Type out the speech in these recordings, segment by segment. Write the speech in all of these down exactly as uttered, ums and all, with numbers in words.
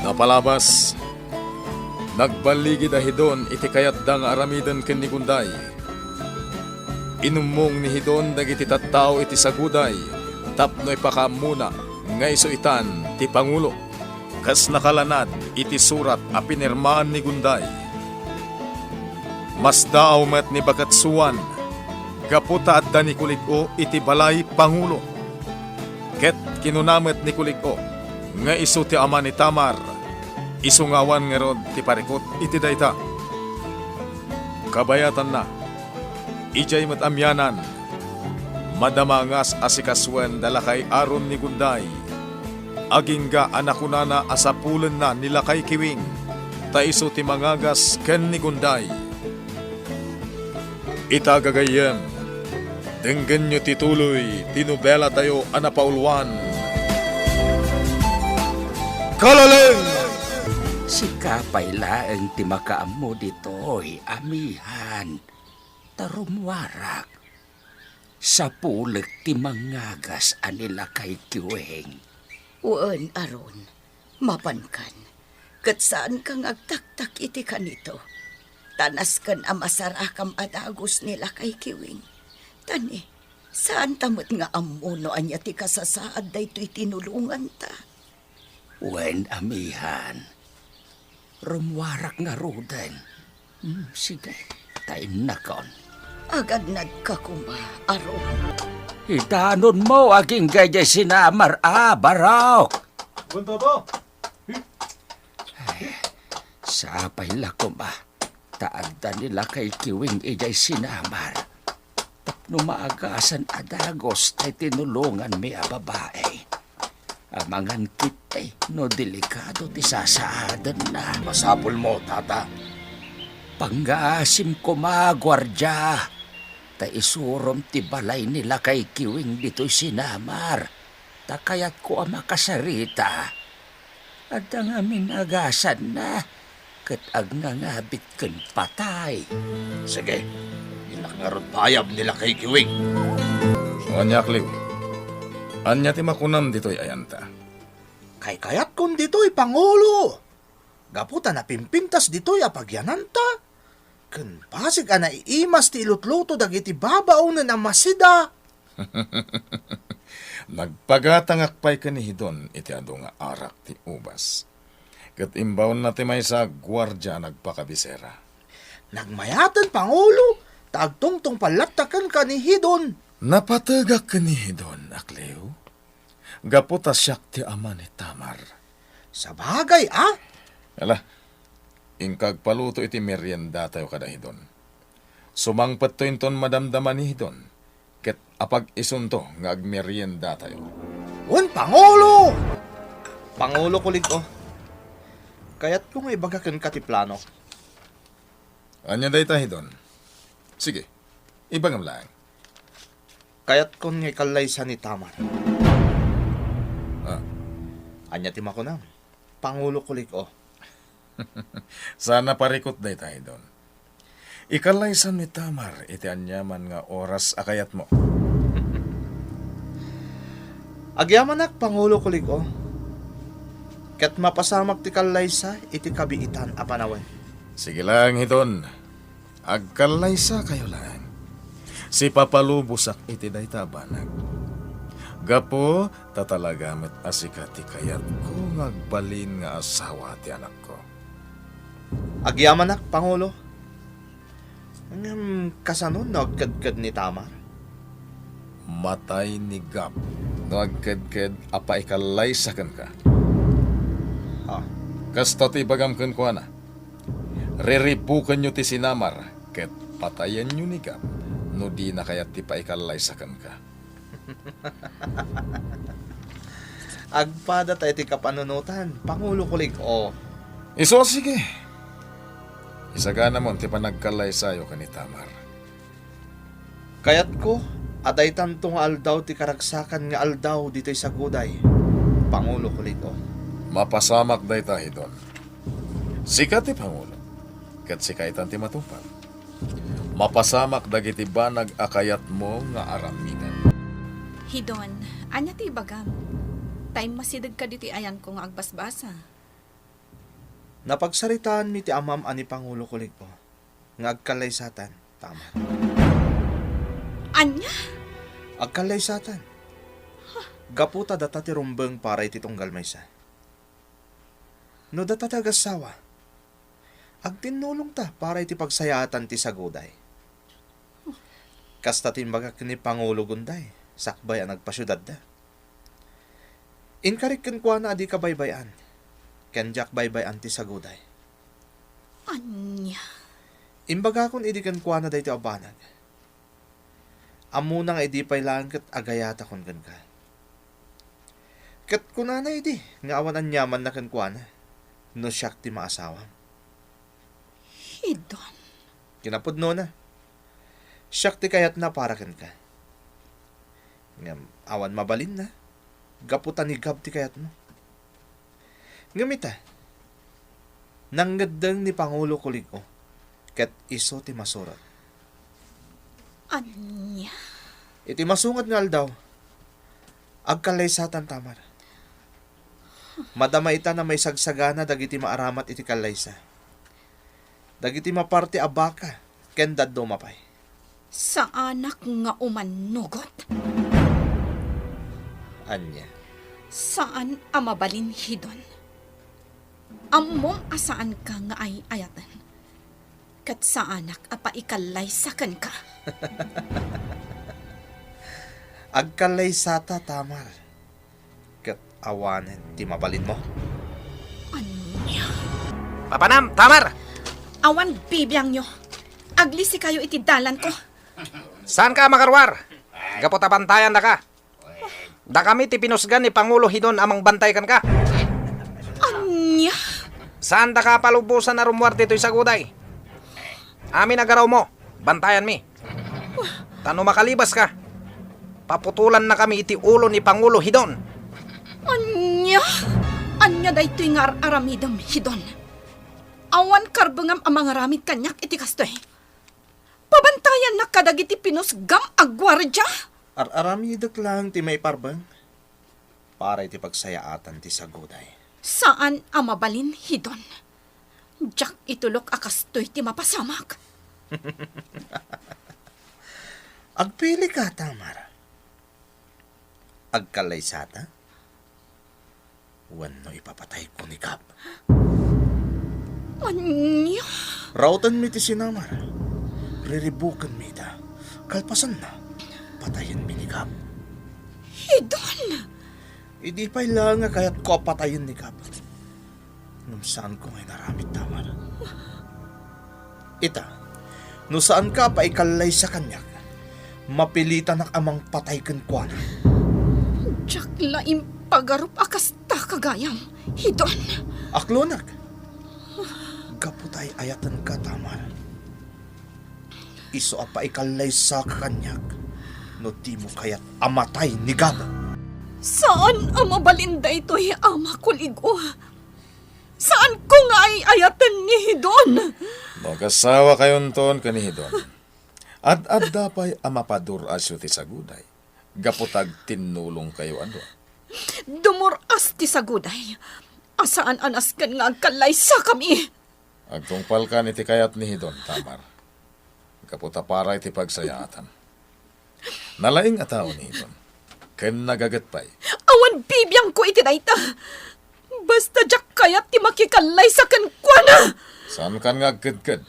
Napalabas, nagballigi da Hidon iti kayatda nga aramiden ken ni Gunday. Inummong ni Hidon dagiti tattao iti saguday tapno ipakaammona nga isu itan ti pangulo, kas nakalanad iti surat a pinirmaan ni Gunday. Masdaaw met ni Baket Suan gapu ta adda ni Kulig-o iti balay pangulo. Ket kinuna met ni Kulig-o nga isu ti ama ni Tamar, isu nga awan ngarud ti parikut iti dayta. Kabayatanna, idiay met amianan, madama nga as-asikasuen da lakay Aaron ni Gunday. Agingga a nakunana a sapulenna ni lakay Kiwing, ta isu ti mangagas ken ni Gunday. Ita gagayyem, denggenyo ti tuloy ti nobelatayo a napauluan, Kalaleng! Sika pay laeng ti makaammo ditoy, amihan, ta rummuarak. Sapulek ti mangagas a ni lakay Kiwing. Wen, Aaron, mapankan, ket saanka nga agtaktak iti kanito. Ta nasken a masarakam a dagus ni lakay Kiwing. Ta ni, saanta met nga ammo no ania ti kasasaad daytoy tinulonganta. Wen, amihan. Rummuarak ngaruden. Hmm, sige, ta innakon. Agannadka koma, Aaron. Idanonmo agingga idiay sinamar a barok. Wen, Papa. Ay, sapay la koma ta adda ni lakay Kiwing idiay sinamar tapno maagasan a dagus tay tinulonganmi a babai. Amangan ketdi no delikado ti sasaadenna. Masapulmo, Tata. Pangngaasim koma, guardia, ta isurom ti balay ni lakay Kiwing ditoy sinamar, ta kayatko a makasarita. Adda ngamin agasanna ket agnangabit ken patay. Sige, innak ngarud bayab ni lakay Kiwing. Ania, Akliw? Ania ti makunam ditoy ayanta? Kaykayatkon ditoy, Pangulo. Gapu ta napimpintas ditoy a pagyananta, ken basig a naiimas ti ilutluto dagiti babaonen a masida. Nagpagatangak pay ken ni Hidon iti adu nga arak ti ubas. Ket imbaonna ti maysa a guardia a nagpakabisera. Nagmayaten, Pangulo, ta agtungtungpal latta kenka ni Hidon. Napategak ken ni Hidon, Akliw, gapu ta siak ti ama ni Tamar. Sabagay a? Ala, inka agpaluto iti meriendatayo kada Hidon. Sumangpetto inton madamdama ni Hidon, ket apag-isunto nga agmeriendatayo. Wen, Pangulo! Pangulo Kulig-o, kayatko nga ibaga kenka ti plano. Ania dayta, Hidon? Sige, ibagam laeng. Kayatkon nga ikallaysa ni Tamar. Ah. Ania ti makunam, Pangulo Kulig-o? Saan a parikut dayta, Hidon. Ikallaysan ni Tamar iti aniaman nga oras a kayatmo. Agyamanak, Pangulo Kulig-o. Ket mapasamak ti kallaysa iti kabiitan a panawen. Sige laeng, Hidon. Agkallaysakayo laeng. Sipapalubosak iti dayta a banag. Gapu ta talaga met a sika ti kayatko nga agbalin nga asawa ti anakko. Agyamanak, Pangulo. Ngem kasano no agkedked ni Tamar? Matay ni Gab no agkedked a paikallaysa kenka. Ah. Kasta ti ibagam kenkuana. Riribukenyo ti sinamar ket patayenyo ni Gab no dina kayat ti paikallaysa kenka. Agpada ta iti kapanunotan, Pangulo Kulig-o. Isu a sige. Isaganamon ti panagkallaysayo ken ni Tamar. Kayatko a daytanto nga aldaw ti karagsakan nga aldaw ditoy saguday, Pangulo Kulig-o. Mapasamak dayta, Hidon. Sika ti pangulo, ket sika itan ti matungpal. Mapasamak dagiti banag a kayatmo nga aramiden. Hidon, ania ti ibagam? Ta immasidegka ditoy ayanko nga agbasbasa. Napagsaritaanmi ti amam a ni Pangulo Kulig-o nga agkallaysatan, Tamar. Ania? Agkallaysatan. Gapu ta data ti rumbeng para iti tunggal maysa. No data ti agassawa, agtinnulongta para iti pagsayaatan ti saguday. Kasta ti imbaga ken ni Pangulo Gunday, sakbay a nagpasiudadda. Inkarik kenkuana a dika baybay-an, ken diak baybay-an ti saguday. Ania? Imbagakon idi kenkuana daytoy a banag. Ammona nga idi pay laeng ket agayatakon kenka. Ket kunana idi nga awan aniamanna kenkuana no siak ti maasawam. Hidon. Kinapudnona, siak ti kayatna para kenka. Ngem awan mabalinna, gapu ta ni Gab ti kayatmo. Ngem ita, nangngeddeng ni Pangulo Kulig-o, ket isu ti masurot. Ania? Iti masunget nga aldaw, agkallaysatan, Tamar. Madama ita a maisagsagana dagiti maaramat iti kallaysa. Dagiti maparti a baka ken dadduma pay. Saanak nga umannugot. Ania? Saan a mabalin, Hidon. Ammom a saanka nga ay-ayaten. Ket saanak a paikallaysa kenka. Agkallaysata, Tamar. Ket awanen ti mabalinmo. Ania? Papanam, Tamar! Awan bibiangyo. Aglisikayo iti dalanko. Saanka a makaruar? Gapu ta bantayandaka. Dakami ti pinusgan ni Pangulo Hidon a mangbantay kenka. Ania? Saandaka a palubosan a rummuar ditoy saguday. Amin a garawmo, bantayanmi. Ta no makalibaska, paputolannakami iti ulo ni Pangulo Hidon. Ania? Ania daytoy nga ar-aramidem, Hidon? Awan karbengam a mangaramid kaniak iti kastoy. Pabantayannak kadagiti pinusgam a guardia? Ar-aramidek laeng ti maiparbeng para iti pagsayaatan ti saguday. Saan a mabalin, Hidon. Diak itulok a kastoy ti mapasamak. Agpilika, Tamar. Agkallaysata? Wenno ipapatayko ni Gab? Ania? Raotenmi ti sinamar. Riribukenmi ida. Kalpasanna, patayenmi ni Gab. Hidon! Idi pay laeng a kayatko a patayen ni Gab. Ngem saanko nga inaramid, Tamar. Ita, no saanka a paikallaysa kaniak, mapilitanak a mangpatay kenkuana. Diak la impagarup a kasta, gagayam, Hidon. Aklonak. Gapu ta ay-ayatenka, Tamar. Isu a paikallaysaka kaniak no dimo kayat a matay ni Gab. Saan a mabalin daytoy, Ama Kulig-o. Saanko nga ay-ayaten ni Hidon. No agasawakayonton ken ni Hidon, ad-adda pay a mapadur-asyo ti saguday, gapu ta agtinnulongkayo a dua. Dumur-as ti saguday a saan a nasken nga agkallaysakami. Agtungpalkan iti kayat ni Hidon, Tamar, gapu ta para iti pagsayaatan. Nalaing a tao ni Hidon, ken nagaget pay. Awan bibiangko iti dayta. Basta diak kayat ti makikallaysa kenkuana. Saankan nga agkedked.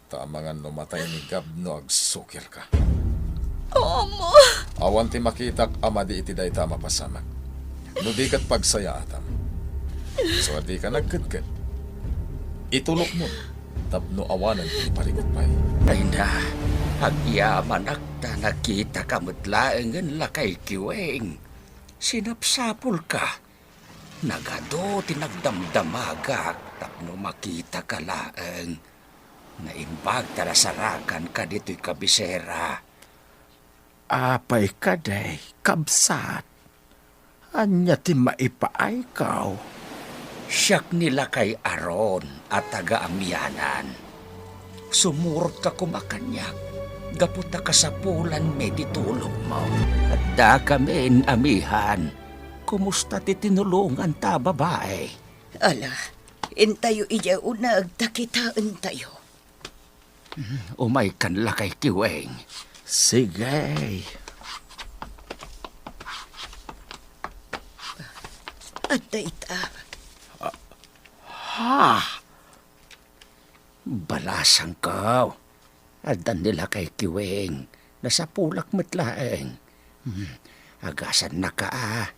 Ta amangan no matay ni Gab no agsukirka. Ama! Awan ti makitak a madi iti dayta a mapasamak. No di ket pagsayaatam. So, a dika nagkedked. Itulokmon tapno awanen ti parigut pay. Ay na, agyamanak ta nakitaka met laengen, lakay Kiweng. Sinapsapulka. Nagadu ti nagdamdamagak tapno makitaka laeng. Naimbag ta nasaraganka ditoy kabisera. Apay kadi, kabsat? Ania ti maipaaykaw? Siak ni lakay Aaron a taga-Amianan. Sumurotka koma kaniak, gapu ta kasapulanmi ti tulongmo. Addakamin, amihan. Kumusta ti tinulonganta a babai? Ala, Intayo idiay uneg ta kitaentayo. Umaykan, Lakay Kiweng. Sige. Adda ita. Ha? Balasangko. Addan ni Lakay Kiweng. Nasapulak met laeng. Hmm, agasannaka a.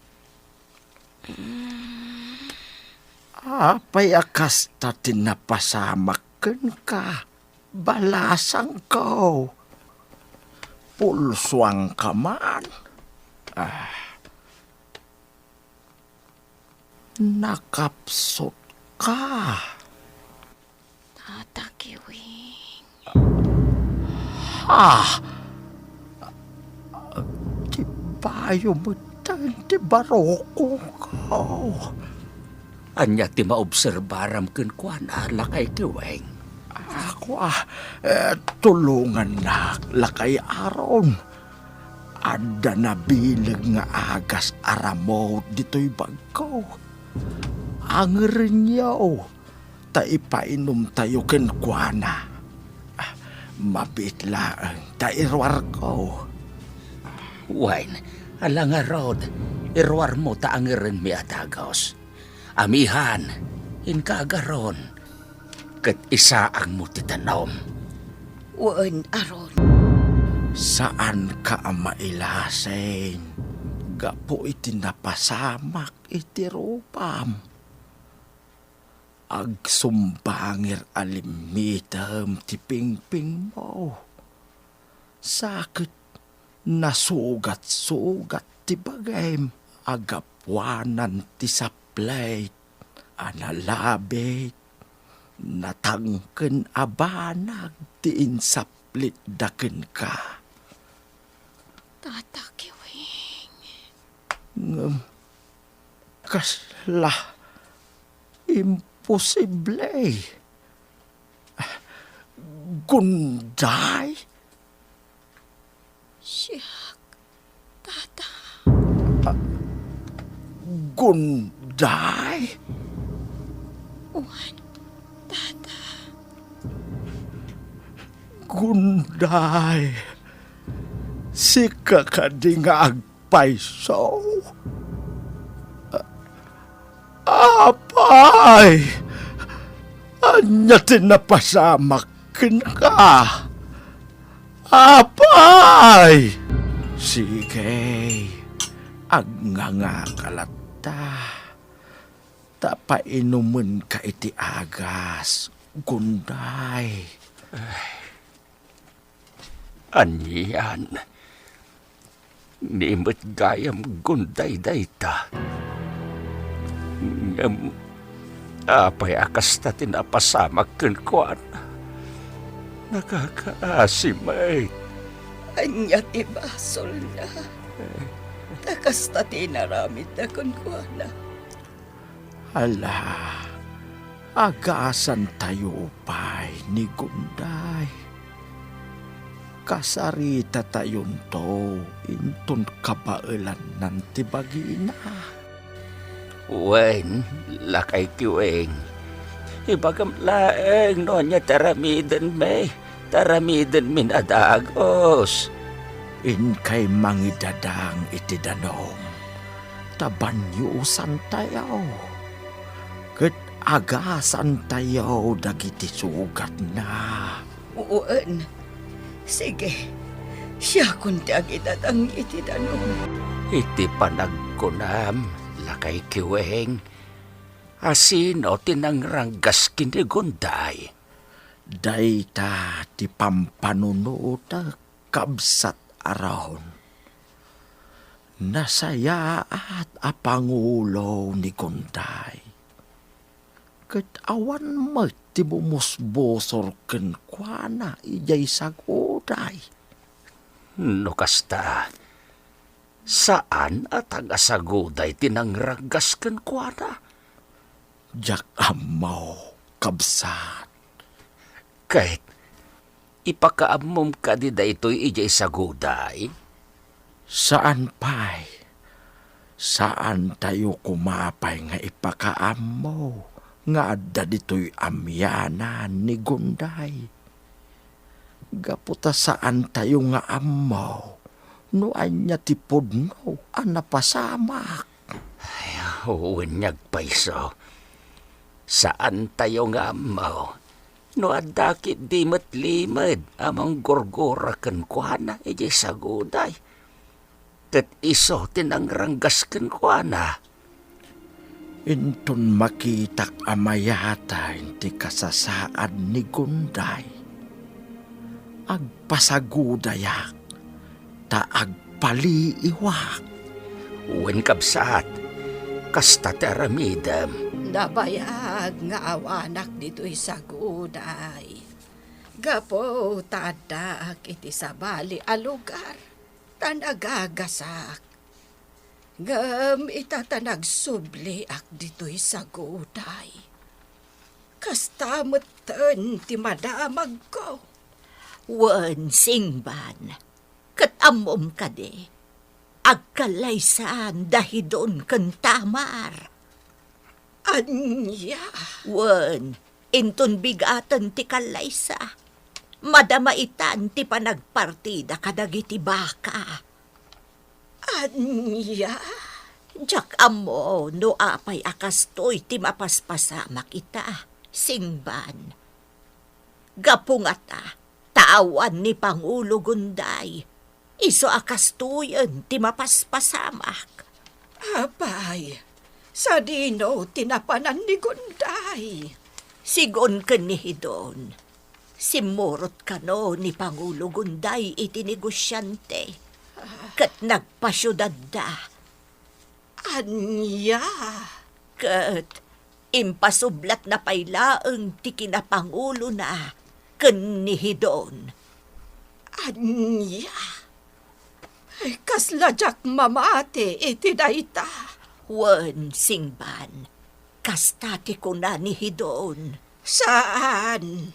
Apay a kasta ti napasamak kenka, balasangko? Pulsuangka man. Ah. Nakapsutka. Tata Kiwing. Ha? Ti bayo metten ti barukongko. Ania ti maobserbaram kenkuana, Lakay Kiwing? Ako, ah, eh, tulongannak, Lakay Aaron. Adda nabileg nga agas a ramut ditoy bagko. Angerenyo, ta ipainumtayo kenkuana. Ah, mabiit laeng ta iruarko. Wen, ala ngarud, iruarmo ta angerenmi a dagus. Amihan, inka agaron, ket isaangmo ti danum. Wen, Aaron. Saanka a mailasing gapu iti napasamak iti rupam. Agsumbangir a limmitem ti pingpingmo. Sa ket nasugat-sugat ti bagim a gapuanan ti saplit a nalabit, natangken a banag ti insaplitda kenka. Tata Kiwing. Ngem kasla imposible. Gunday? Siak, Tata. Ah, Gunday? Wen, Tata. Gunday, sika kadi nga agpayso? Apay, ania ti napasamak kenka? Apay! Sige, agngangaka latta, ta painumenka iti agas, Gunday. Anian? Ni met gayam, Gunday, dayta. Ngem apay a kasta ti napasamak kenkuana? Nakakaasi met. Ania ti basolna? Ta kasta ti inaramidda kenkuana. Ala, agasantayo pay ni Gunday. Kasaritatayon to inton kabaelannan ti bagina. Wen, Lakay Kiwing, ibagam laeng no ania ti aramidenmi, ta aramidenmin a dagus. Inkay mangidadang iti danum, ta baniosantayo, ket agasantayo dagiti sugatna. Wen, sige, siakon ti agidadang iti danum. Iti panagkunam, Lakay Kiwing, asino ti nangranggas ken ni Gunday? Dayta ti pampanunotek, kabsat Aaron. Nasayaat a pangulo ni Gunday. Ket awan met ti bumusbusor kenkuana idiay saguday. No kasta, saan a taga-saguday ti nangranggas kenkuana? Diak ammo, kabsat. Ket ipakaammom kadi daytoy idiay saguday? Saan pay. Saantayo koma pay nga ipakaammo, nga adda ditoy amianan ni Gunday. Gapu ta saantayo nga ammo no ania ti pudno a napasamak. Ay, wen nga agpayso. Saantayo nga ammo no adda ketdi met limed a manggurgura kenkuana idiay saguday. Ket isu ti nangranggas kenkuana. Inton makitak a mayatay ti kasasaad ni Gunday, agpasagudayak ta agpaliiwak. Wen, kabsat, kasta ti aramidem. Nabayag nga awanak ditoy saguday. Gapu ta addaak iti sabali a lugar ta nagagasak. Ngem ita ta nagsubliak ditoy saguday, kasta metten ti madamagko. Wen, Singban, ket ammom kadi, agkallaysan da Hidon ken Tamar. Ania? Wen, inton bigaten ti kallaysa, madama itan ti panagpartida kadagiti baka. Ania? Diak ammo no apay a kastoy ti mapaspasamak ita, Singban. Gapu ngata, ta awan ni Pangulo Gunday, isu a kastoyen ti mapaspasamak. Apay, sadino ti napanan ni Gunday? Sigun ken ni Hidon, simmurot kano ni Pangulo Gunday iti negosiante, ket nagpasiudadda. Ania? Ket impasublatna pay laeng ti kinapangulona ken ni Hidon. Ania? Ay, kasla diak mamati iti dayta. Wen, Singban, kasta ti kuna ni Hidon. Saan.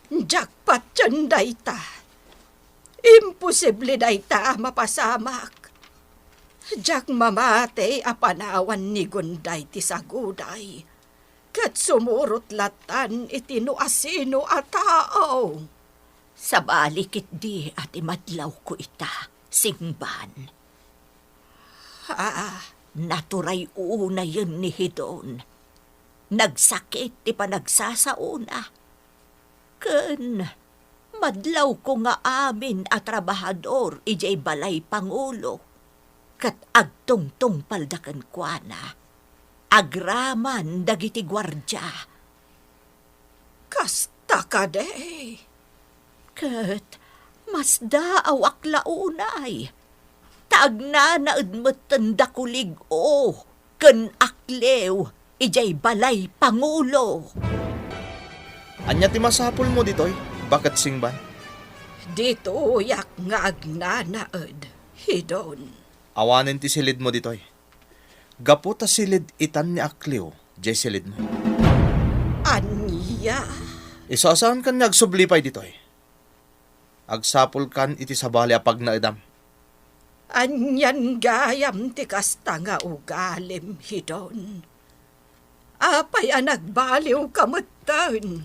Diak patien dayta. Imposible dayta a mapasamak. Diak mamati a panawan ni Gunday ti saguday, ket sumurot latan iti no asino a tao. Sabali ketdi a ti madlawko ita, Singban. Ah. Naturay unayen ni Hidon. Nagsakit ti panagsasaona. Ken madlawko nga amin a trabahador idiay balay pangulo, ket agtungtungpalda kenkuana, agraman dagiti guardia. Kasta kadi? Ket masdaawak la unay, ta agnanaed metten da Kulig-o ken Akliw idiay balay pangulo. Ania ti masapulmo ditoy, Baket Singban? Ditoyak nga agnanaed, Hidon. Awanen ti silidmo ditoy. Gapu ta silid itan ni Akliw, diay silidmo. Ania? Isu a saankan nga agsubli pay ditoy. Agsapulkan iti sabali a pagnaedam. Anian gayam ti kasta nga ugalim, Hidon? Apay a nagbaliwka metten?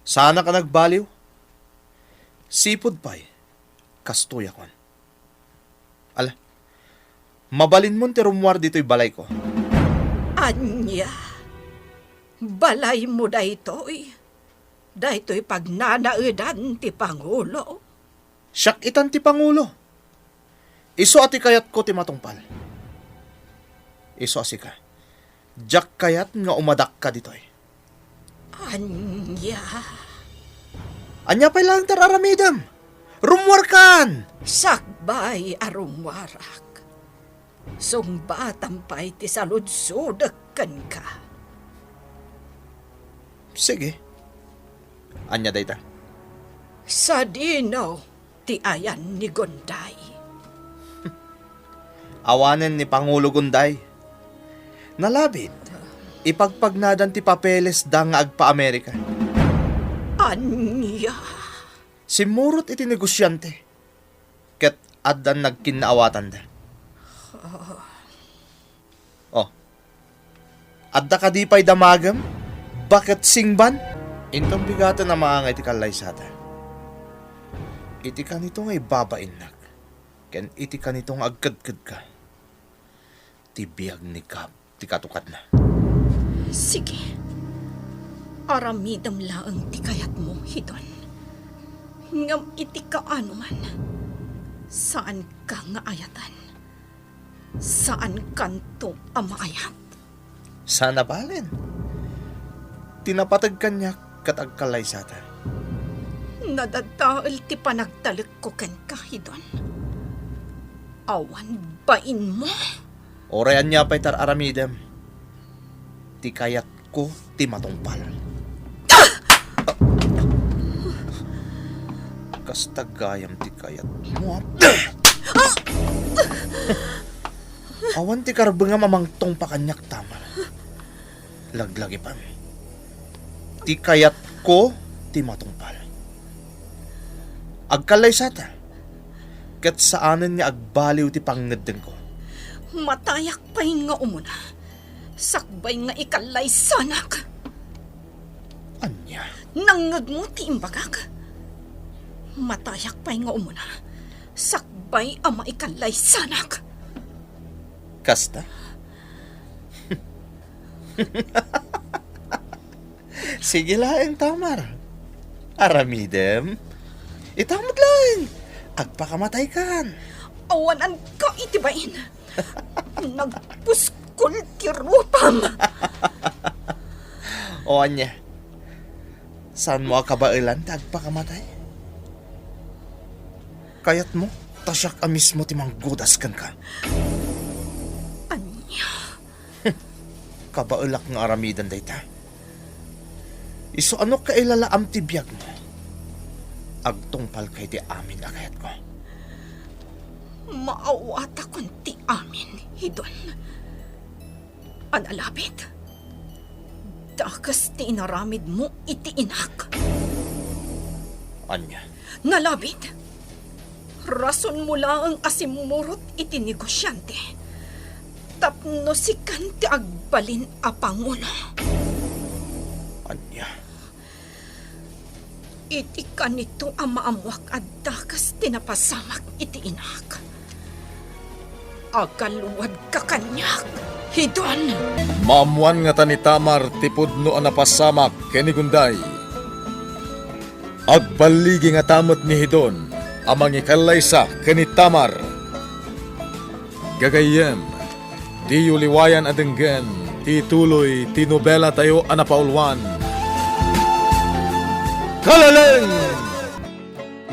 Saanak a nagbaliw. Sipud pay, kastoy a kuan. Ala, mabalinmon ti rummuar ditoy balayko. Ania? Balaymo daytoy? Daytoy pagnanaedan ti Pangulo? Siak itan ti Pangulo. Isu a ti kayatko ti matungpal. Isu a sika. Diak kayat nga umadakka ditoy. Ania? Ania pay laeng ti ar-aramidem? Rummuarkan! Sakbay a rummuarak. Sungbatam pay ti saludsodek kenka. Sige. Ania dayta? Sadino ti ayan ni Gunday? Awanen ni Pangulo Gunday. Nalabit, ipagpagnadan ti papelesda nga agpa-Amerika. Ania? Simmurot iti negosiante, ket addan nagkinnaawatanda. Oh, adda kadi pay damagem? Baket singban? Inton bigaten a maangay ti kallaysata. Iti kanito nga ibabainnak, ken iti kanito nga agkedkedka, ti biag ni Gab ti katukadna. Sige, aramidem laeng ti kayatmo, Hidon. Ngem iti kaano man, saanka nga ayatan. Saankanto a maayat. Saan a balen. Ti napateg kaniak ket agkallaysata. Nadadael ti panagtalekko kenka, Hidon. Awan bainmo. Uray ania pay ti ar-aramidem, ti kayatko ti matungpal. Kasta gayam ti kayatmo. Awan ti karbengam a mangtungpa kaniak, Tamar. Laglagipem. Ti kayatko ti matungpal. Agkallaysata, ket saanen nga agbaliw ti pangngeddengko. Matayak pay nga umuna, sakbay nga ikallaysanak. Ania? Nangngegmo ti imbagak? Matayak pay nga umuna, sakbay a maikallaysanak. Kasta? Sige laeng, Tamar. Aramidem. Ita met laeng. Agpakamataykan. Awananka iti bain. Nagpuskol ti rupam. O ania? Saanmo a kabaelan ti agpakamatay? Kayatmo, ta siak a mismo ti manggudas kenka. Ania? Kabaelak nga aramiden dayta. Isu a no kailalaam ti biagmo, agtungpalka iti amin a kayatko. Maawatakon ti amin, Hidon. A nalabit, dakes ti inaramidmo iti inak. Ania? Nalabit, rasonmo laeng a simmurot iti negosiante tapno sikan ti agbalin a pangulo. Ania? Iti kanito a maammoak a dakes ti napasamak iti inak, agaluadka kaniak, Hidon. Maammoan ngata ni Tamar ti pudno a napasamak ken ni Gunday. Agballigi ngata met ni Hidon a mangikallaysa ken ni Tamar. Gagayyem, diyo liwayan a denggen ti tuloy ti nobelatayo a napauluan, Kalaleng!